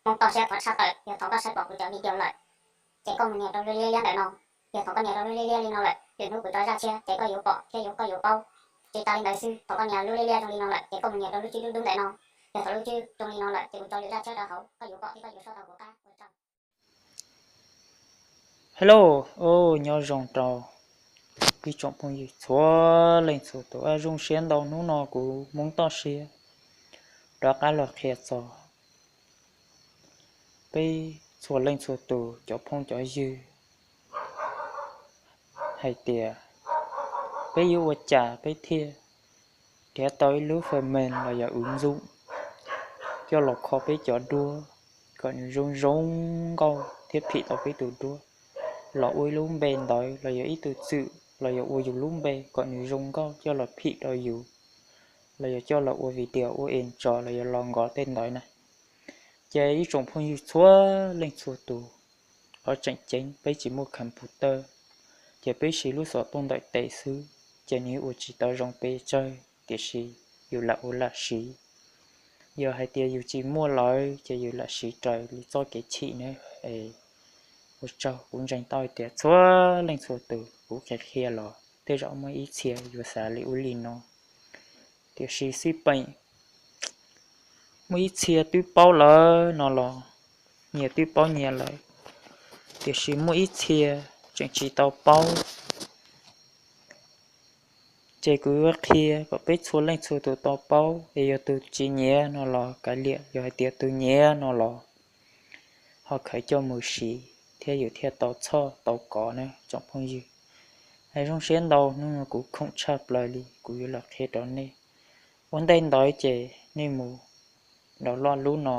Hmoob toj siab thov tshaj plaws, yog thaum koj saib pom kuv cov video lawm, ces koj mus nias rau lub liab liab ntawm no. Yog thaum koj nias rau lub liab liab li no lawm, lwm hnub kuv tso zaj tshiab ces koj yuav pom thiab yuav koj yuav paub. Tsis tas li ntawd xwb, thaum koj nias lub liab liab zoo li no lawm ces koj mus nias rau lub tswb dub dub ntawm no. Yog thaum lub tswb zoo li no lawm ces kuv tso lwm zaj tshiab rau hauv, koj yuav pom thiab koj yuav saib tau kuv qab ua tsaug. Hello, nyob zoo rau ib tsoom phooj ywg txhua leej txhua tus. Zoo siab ntau hnub no kuv Hmoob toj siab rov qab los qhia txog peb txhua leej txhua tus cov phooj cov ywg hais tias peb yuav ua cas peb thiaj nrhiav tau ib lub fem los yog uv ntxum coj los kho peb cov duab kom nws zoo zoo nkauj thiab phim tau peb tus duab, los ua ib lub npe ntawd los yog ib tug txwm los yog ua yus lub npe kom nws zoo nkauj coj los phim rau yus, los yog coj los ua video ua intro los yog los nkov tej ntawd na. Ces ib tsoom phooj ywg txhua leej txhua tus, qhov tseem ceeb peb tsis muaj computer, ces peb siv lub xov tooj ntawm tes xwb, ces nws ua tsis tau zoo pes tsawg, tiam sis yus lam ua lam siv. Yog hais tias yus tsis muaj lawm ces yus lam siv raws li txoj kev chim na. Es ua tsaug, kuv ntseeg tau hais tias txhua leej txhua tus kuv qhia qhia los tej zaum muaj ib txhia yuav xav li ub li no, tiam sis xij peem muaj ib txhia twb paub lawm no los nyias twb paub nyias lawm, tiam sis muaj ib txhia tseem tsis tau paub. Ces kuv yuav qhia kom peb txhua leej txhua tus tau paub, es yog tus tsis nyiam no los kav liam, yog hais tias tus nyiam no los ho khaws coj mus siv thiab yus thiaj tau txhoj tau kov na tsoom phooj ywg. Es zoo siab ntau hnub no kuv khoom tshaj plaws li kuv yuav los qhia rau nej. Ua ntej ntawd ces nej mus download lub no,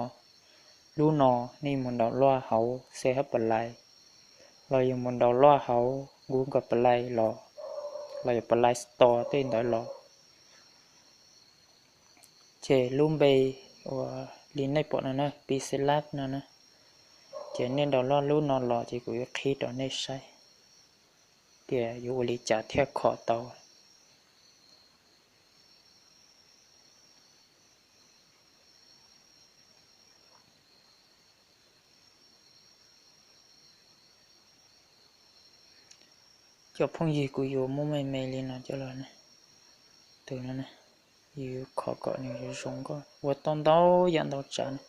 lub no nej mus download hauv C H Play los yog mus download hauv Google Play los, los yog Play Store tej ntawd los. Ces lub npe uas li nej pom no na, Pixelab no na, ces nej download lub no los ces kuv yuav qhib rau nej saib tias yuav ua li cas thiaj kho tau. Cov phooj ywg, kuv yuav muab me me li no coj los, tus no, yus yuav kho kom nws zoo zoo nkauj ua tau ntau yam ntau tsav na.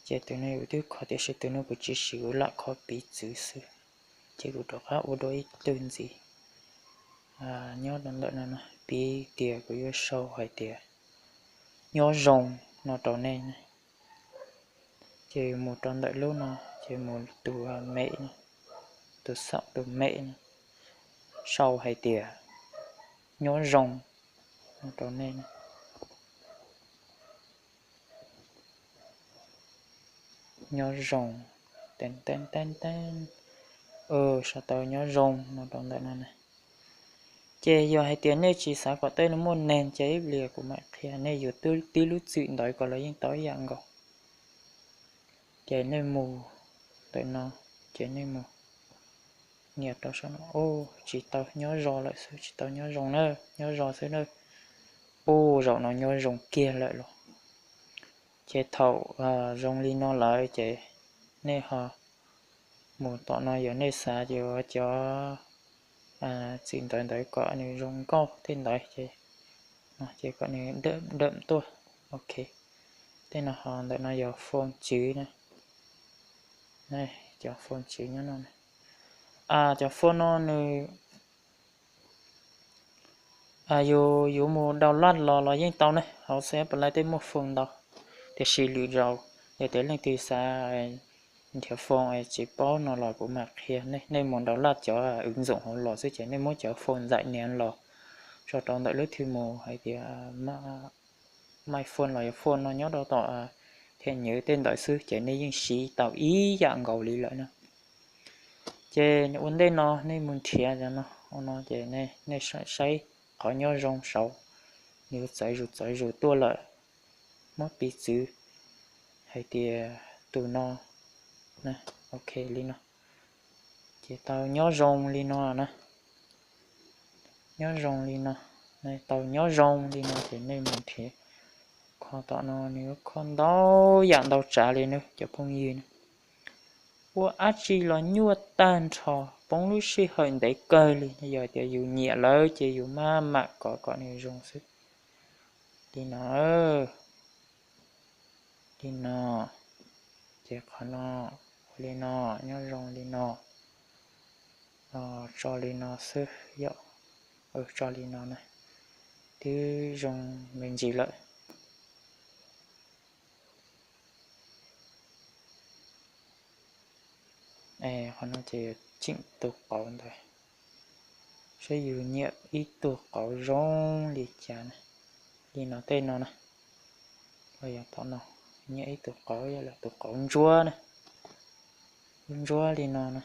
Ces tus no kuv twb kho tiam sis tus no kuv tsis siv, kuv lam kho piv txwv xwb. Ces kuv rov qab ua dua ib tug ntxiv nyob rau ntawm no, piv tias kuv yuav sau hais tias nyob zoo no rau nej. Ces mus rau ntawm lub no, ces mus tus mem, tus xaum tus mem no, sau hais tias nyob zoo no rau nej. Nyob zoo, teeb teeb teeb teeb, sau tau nyob zoo no rau ntawm no na. Ces yog hais tias nej tsis xav kom tej no muaj neeg, ces ib pliag kuv mam qhia nej yuav tib lub txwm ntawd kom los yeej tau ib yam nkaus. Ces nej mus ntawm no, ces nej mus nias rau saum no, tsis tau nyob zoo lawm xwb, tsis tau nyob zoo na, nyob zoo xwb na. Ub, zaum no nyob zoo kiag lawm los. Ces thaum zoo li no lawm ces nej ho mus tom no, yog nej xav ces ua cov txwm ntawv ntawd kom nws zoo nkauj tej ntawd ces, ces kom nws dawm tuaj. Ok, tej no ho ntawm no yog phone tswv na. Cov phone tswv nyob no. Cov phone no nws yus yuav mus download los los yeej tau ne, hauv C H Play tej muaj phone ntau. Tiam sis lwm zaus yog tias leej twg xav nrhiav phone tsis paub no los kuv mam qhia nej, nej mus download cov wv ntxoom hauv los xwb ces nej muab cov phone ntxim nias los tso rau ntawm lub thwv mus hais tias my phone los yog phone no nyob rau tom thiab nyuv tej ntawd xwb ces nej yeej siv tau ib yam nkaus li lawm na. Ces ua ntej no nej mus nrhiav no, no ces nej saib qhov nyob zoo saud, nws txawv zus txawv zus tuaj lawm, muab piv txwv hais tias tus no, ok li no, ces tau nyob zoo li no na. Nyob zoo li no, tau nyob zoo li no ces nej mus nrhiav Kho tom no nws kho ntau yam ntau tsav li na cov phooj ywg na. Ua dab tsi los nyuaj tag nrho, poob lub sij hawm ntev kawg li, yog tias yus nyiam lawm ces yus maj mam kov kom nws zoo xwb. Li no, li no, ces qhov no, ua li no, nyob zoo li no, tso li no xwb yom. Tso li no na, twb zoo me ntsis lawm. Qhov no ces yuav tseem tus qauv ntawd, saib yus nyiam ib tug qauv zoo li cas na. Li no tej no na, los yog tom no, nyiam ib tug qauv, yog lawm tus qauv ntsuab na, ntsuab li no na.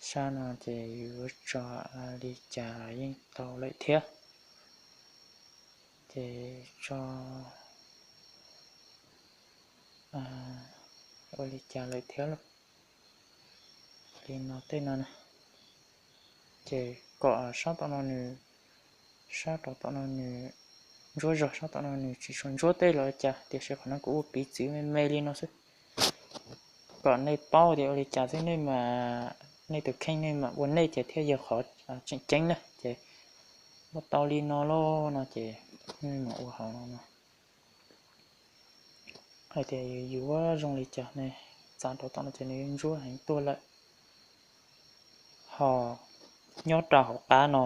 Sab no ces yus yuav tso li cas los yeej tau lawm thiab. Ces tso ua li cas lawm thiab lauj. Li no tej no na, ces kom sab tom no nws, sab rau tom no nws ntsuab zog, sab tom no nws tsis tshua ntsuab tej los cas, tiam sis qhov no kuv ua piv txwv me me li no xwb. Kom nej paub tias ua li cas xwb, nej mas, nej tus kheej nej mam ua nej ces thiaj yog qhov tseem ceeb na. Ces ua tau li no lauj no ces nej mam ua hauv no no. Hais tias yus yuav zoo li cas ne, txav rau tom no ces nws ntsuab heev tuaj lawm. Ho nyob rau hauv qab no,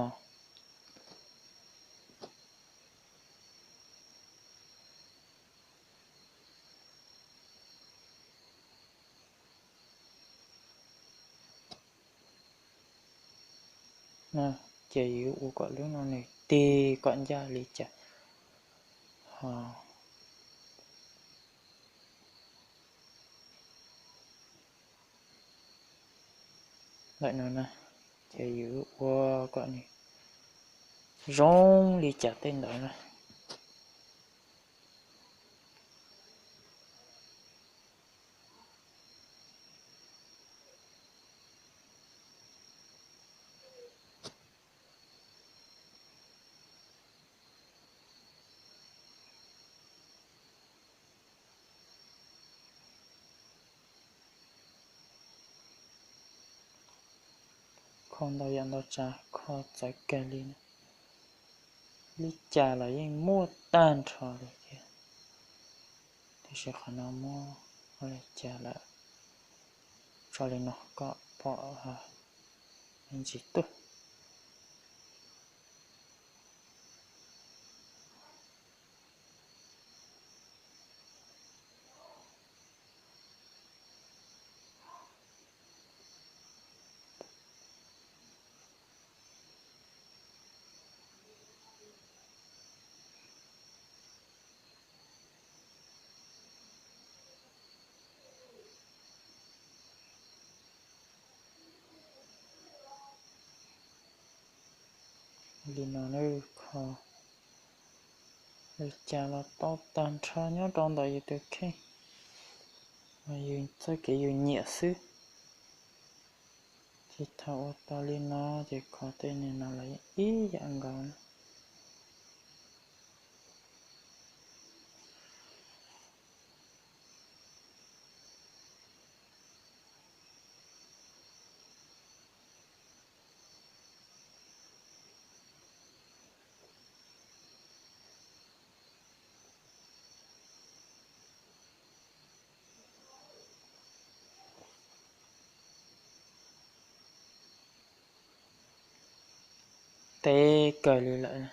ces yus ua kom lub no nws tig kom ncaj li cas. Ho lawm no na, ces yus ua kom nws zoo li cas tej ntawd na. Kho ntau yam ntau tsav, kho txawv kawg li na. Li cas los yeej muaj tag nrho li thiab. Tiam sis qhov no muab ua li cas lawm, tso li no kom pom me ntsis tuaj. Li no na, kho li cas los tau tag nrho nyob rau ntawm yus tus kheej, yus txoj kev yus nyiam xwb. Ces thaum ua tau li no ces kho tej no los ib yam nkaus na. Teb kawg li lawm.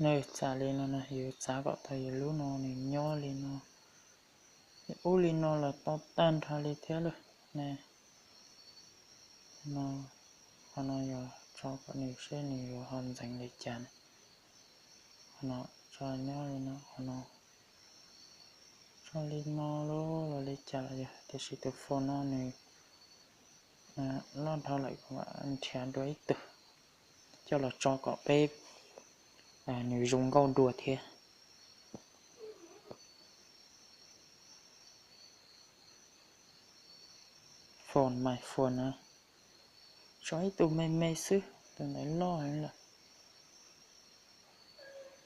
Nej txav li no na, yus txav kom tau yus lub no nws nyob li no. Ub, li no los tau tag nrho li thiab lawm ne. No, qhov no yog tso kom nws seb nws yuav ho ntxeev li cas na. Qhov no tso nyob li no, qhov no tso li no los li cas los yog, tiam sis tus phone no nws Loj dhau lawm kuv mam nrhiav dua ib tug coj los tso kom peb nws zoo nkauj dua thiab. Phone, my phone na, tso ib tug me me xwb, tus ntawd loj heev lawm,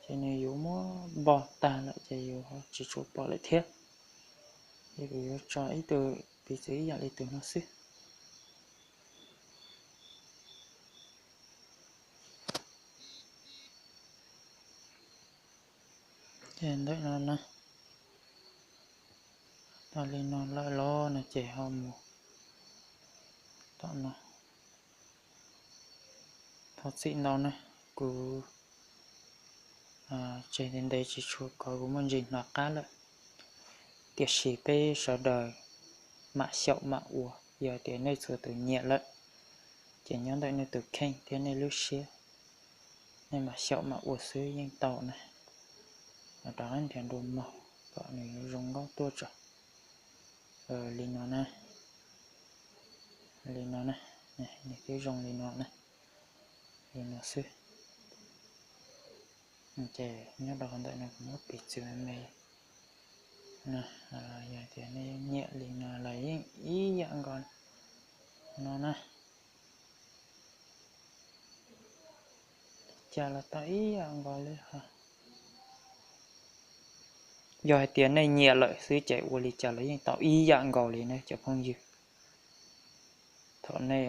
ces nws yuav muab npog tag lawm ces yuav tsis tshua pom lawm thiab. Ces kuv yuav tso ib tug piv txwv ib yam li tus no xwb. Ces ntawm no na, tau li no lawm los no ces ho mus tom no. Thov txim ntau na, kuv tseg ntev ntev tsis tshua kov, kuv muaj ntsis hnov qab lawm. Tiam sis peb sawv daws mam xyaum mam ua, yog tias nej txhua tus nyiam lawm, ces nyob ntawm nej tus kheej thiab nej lub siab, nej mam xyaum mam ua xwb yeej tau na. Rov qab nrhiav dua mog kom nws zoo nkauj tuaj tso. Li no na, li no na, nws twb zoo li no na, li no xwb. Ces nyob rau qhov ntawm no kuv muab piv txwv me me no, yog tias nej nyiam li no los yeej ib yam nkaus no na. Li cas los tau ib yam nkaus li. Yog hais tias nej nyiam lawm xwb ces ua li cas los yeej tau ib yam nkaus li na cov phooj ywg. Thaum nej,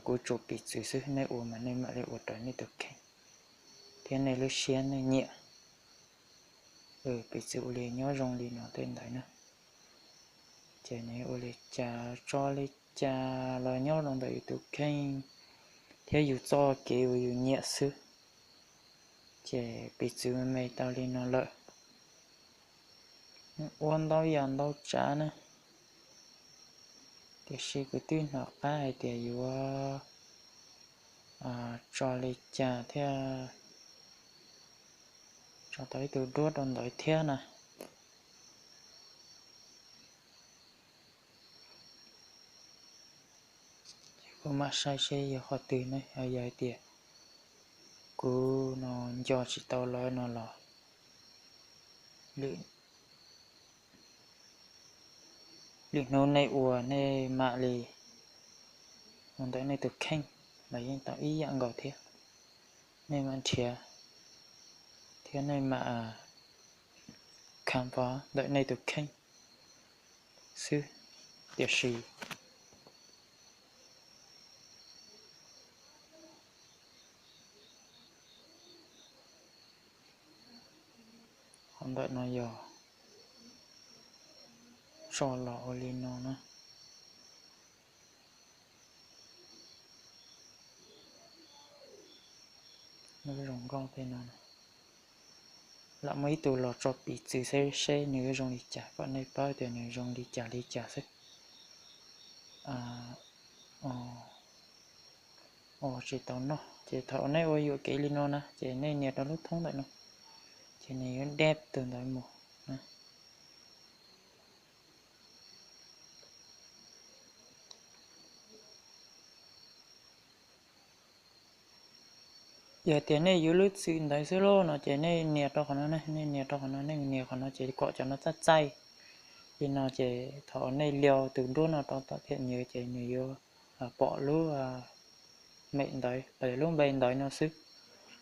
kuv tsuas piv txwv xwb, nej ua mas nej mam li ua raws nej tus kheej thiab nej lub siab nej nyiam. Piv txwv ua li nyob zoo li no tej ntawd na, ces nws ua li cas tso li cas los nyob rau ntawm yus tus kheej thiab yus txoj kev uas yus nyiam xwb. Ces piv txwv me me tau li no lawm, ua ntau yam ntau tsav na, tiam sis kuv twb hnov qab hais tias yuav tso li cas thiaj tso tau ib tug duab rau ntawd thiab na. Ces kuv mam saib seb yog qhov twg ne, yog hais tias kuv no nco tsis tau lawm no los, lwm hnub nej ua nej mam li ua ntawm nej tus kheej los yeej tau ib yam nkaus thiab. Nej mam nrhiav thiab nej mam kham pov ntawm nej tus kheej xwb. Tiam sis qhov ntawm no yog tso los ua li no na. Lub zoo nkauj tej no, lam muaj ib tug los tso piv txwv seb seb nws yuav zoo li cas kom nej paub tias nws zoo li cas li cas xwb. Ua tsis tau noj ces thaum nej ua yuam kev li no na ces nej nias rau lub thoob ntawm no ces nws yuav deb tus ntawd mus na. Yog tias nej yuav lub txwm ntawd xwb lauj no ces nej nias rau qhov no ne, nej nias rau qhov no, nej nias qhov no ces kom cov no txaij txaij li no ces thaum nej liau tus duab no rau tom thiab nws ces nws yuav pom lub mem ntawd los lub npe ntawd no xwb.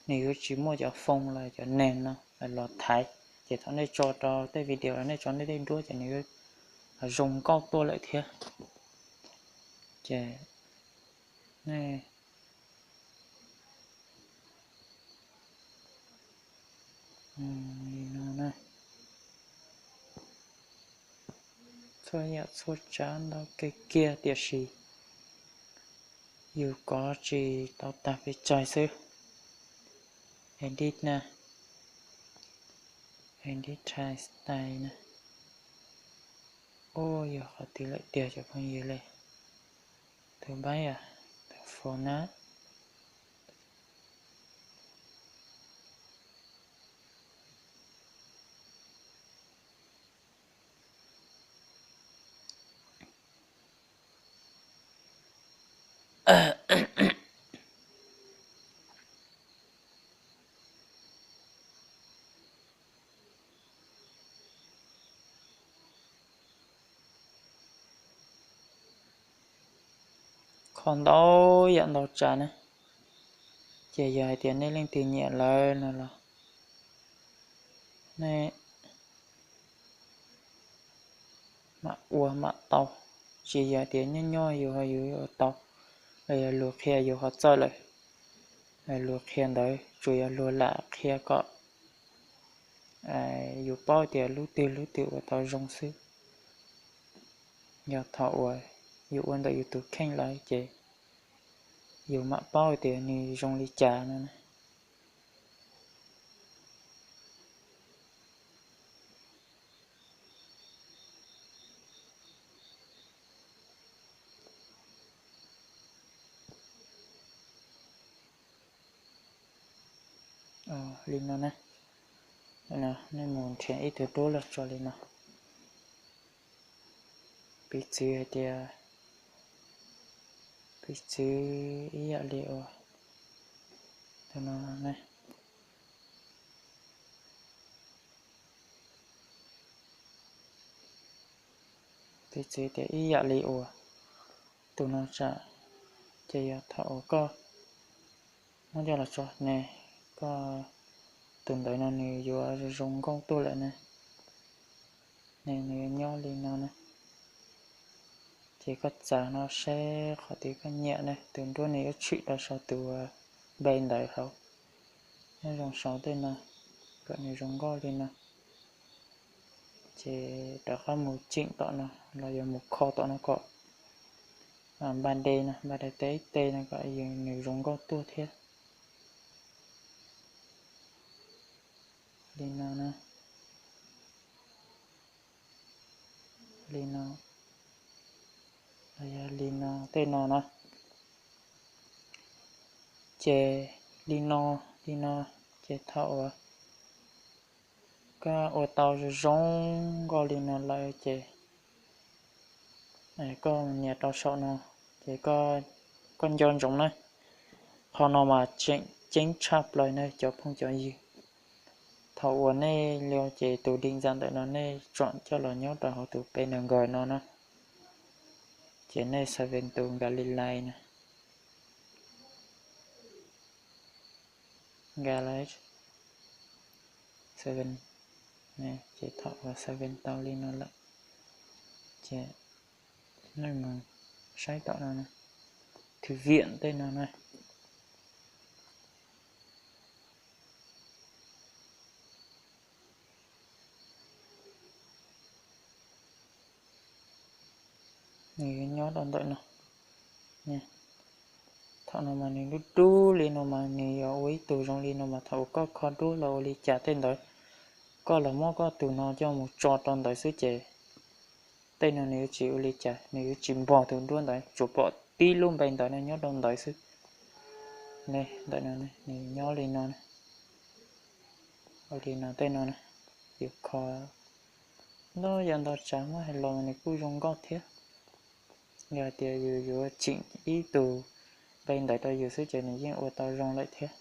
Nws yuav tsis muaj cov phone los cov neeg no los thaiv. Ces thaum nej tso rau tej video los nej tso nej tej duab ces nws yuav zoo nkauj tuaj lawm thiab. Ces nej li no na, txhua yam txhua tsav ntau kawg kiag tiam sis yus kov tsis tau tag pes tsawg xwb. Edit na, edit time style na. Ua yog qhov twg lawm tiag cov phooj ywg li. Tus npab yom, tus phone na. Kho ntau yam ntau tsav na, ces yog hais tias nej leej twg nyiam lawm no los nej mam ua mam tau, tsis yog tias nyob nyob yus ho yus ua tau, los yog luag qhia yus ho txawj lawm. Luag qhia ntawd tsuas yog luag lam qhia kom yus paub tias lub twg lub twg ua tau zoo xwb. Yog thaum uas yus ua ntawm yus tus kheej lawm ces yus mam paub tias nws zoo li cas no na. Li no na, nej mus nrhiav ib tug duab los tso li no. Piv txwv hais tias, piv txwv ib yam li uas tus no ne, piv txwv tias ib yam li uas tus no tsam, ces yog thaum uas koj muab coj los tso ne, koj tus ntawd no nws yuav zoo nkauj tuaj lawm ne, ne nws yuav nyob li no na. Ces koj txav no saib qhov twg koj nyiam ne, tus nruab nws yuav tshwm rau saum tus npe ntawd hauv, nyob zoo saud tej no, kom nws zoo nkauj li no. Ces rov qab mus tseem tom no los yog mus kho tom no kom npaj de no, npaj de tej ib teg no kom nws zoo nkauj tuaj thiab. Li no na, li no, los yog li no tej no na. Ces li no, li no, ces thaum uas koj ua tau zoo zoo nkauj li no lawm ces koj nias rau saum no, ces koj nco ntsoov na, qhov no mas tseem ceeb tshaj plaws na cov phooj cov ywg. Thaum uas nej li ces tus dij ntxam ntawm no nej tsom coj los nyob rau hauv tus P N G no na, ces nej xav ves tus Galilai na, Galilai seven, ces thaum uas xav ves tau li no lawm, ces nej mus saib tom no, thư viện tej no na. Nws yuav nyob rau ntawm no. Thaum no mas nws dub dub li no mas nws yuav ua ib tug zoo li no mas thaum uas koj kho duab los ua li cas tej ntawd, koj los muab koj tus no coj mus tso rau ntawd xwb ces tej no nws yuav tsis ua li cas, nws yuav tsis npog tus duab ntawd, tsuas pom tib lub npe ntawd no nyob rau ntawd xwb. Ne, ntawm no nws nyob li no, ua li no tej no na, yus kho ntau yam ntau tsav muab hais los nws kuj zoo nkauj thiab. Yog hais tias yus yuav tseem ib tug npe ntawd rau yus xwb ces nws yeej ua tau zoo lawm thiab.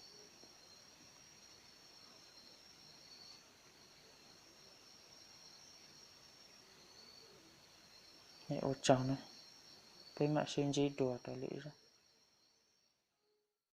Ua tsaug na, peb mam sib ntsib dua rau lwm zaj.